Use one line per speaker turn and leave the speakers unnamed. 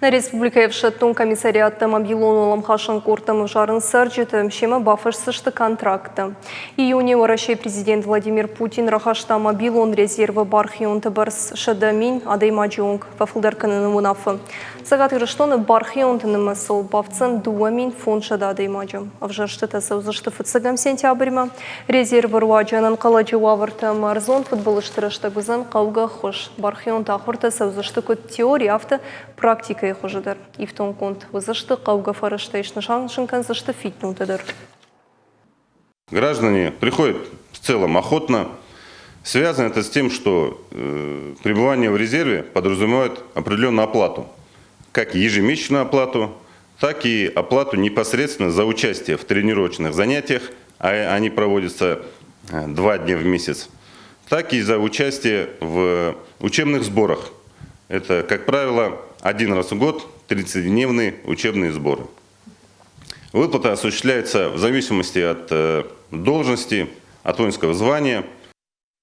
Нӕ республикӕйы ӕфсӕддон комиссариаттӕ мобилон уӕлӕмхасӕн къордтӕм ӕвзарынц цӕрджыты, семӕ бафысдзысты контракттӕ. Июны Уӕрӕсейы президент Владимир Путин рахаста мобилон резервы бархионты бӕрц 100 000 адӕймаджы онг фӕфылдӕр кӕныны уынаффӕ. Цӕгат Ирыстоны бархионты нымӕцыл бафтдзӕн 2500 адӕймаджы. Ӕвзӕрстытӕ цӕудзысты фыццӕгӕм сентябрьмӕ. Резервы руаджы ӕнӕнхъӕлӕджы уавӕртӕ ӕмӕ ӕрдзон фыдбылызты рӕстӕг уыдзӕн хъӕугӕ ӕххуыс. Бархионты ахуыртӕ цӕудзысты куыд теори, афтӕ практикӕйы хуызы дӕр. Ифтонггонд уыдзысты хъӕугӕ фӕрӕзтӕй, снысан сын кӕндзысты фиддонтӕ дӕр.
Граждане приходят в целом охотно. Связано это с тем, что пребывание в резерве подразумевает определенную оплату. Как ежемесячную оплату, так и оплату непосредственно за участие в тренировочных занятиях, а они проводятся 2 дня в месяц, так и за участие в учебных сборах. Это, как правило, один раз в год 30-дневные учебные сборы. Выплата осуществляется в зависимости от должности, от воинского звания.